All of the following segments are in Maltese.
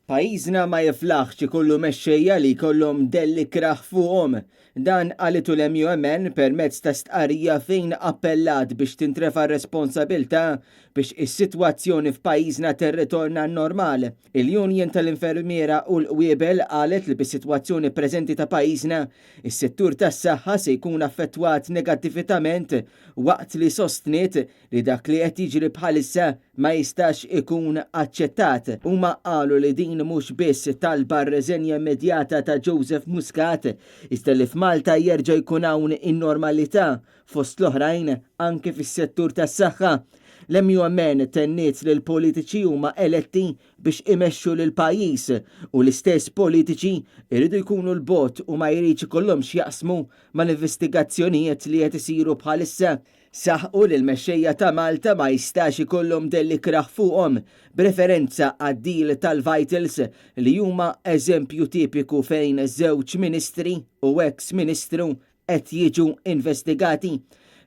Pajjiżna ma jiflaħx ikollu mexxejja li jkollhom dell ikrah fuqhom. Dan qalitu l-MUMN permezz ta' stqarrija fejn appellat biex tintrefa' r-responsabilità biex is-sitwazzjoni f'pajjiżna tirritorna għan-normal. Il-Union tal-Infermiera u l-Qwiebel qalet li bis-sitwazzjoni preżenti ta' pajjiżna, is-settur tas-saħħa se jkun affettwat negattivitament waqt li sostniet li dak li qed jiġri bħalissa ma jistax ikun aċċettat. Huma qalu li din mhux biss talba r-reżenja immedjata ta' Joseph Muscat, iżda li f'Malta jerġa' jkun hawn in-normalità, fost l-oħrajn anke fis-settur tas-saħħa. L-MUMN tenniet li l-politiċi huma eletti biex imexxu lill-pajjiż u l-istess politiċi jridu jkunu 'l bogħod u ma jridx ikollhom x'jaqsmu mal-investigazzjonijiet li qed isiru bħalissa. Saħqu li l-mexxejja ta' Malta ma jistax ikollhom dell ikrah fuqhom, b'referenza għad-deal tal-Vitals li huma eżempju tipiku fejn żewġ ministri u eks ministru qed jiġu investigati.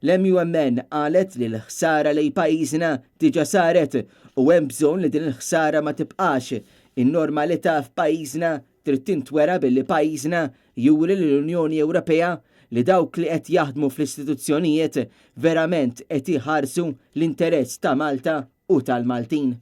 L-MUMN qalet li l-ħsara lejn pajjiżna diġa saret u hemm bżonn li din il-ħsara ma tibqax. In-normalità f'pajjiżna trid tintwera billi pajjiżna juri lill-Unjoni Ewropea li dawk li qed jaħdmu fl-istituzzjonijiet verament qed iħarsu l-interess ta' Malta u tal-Maltin.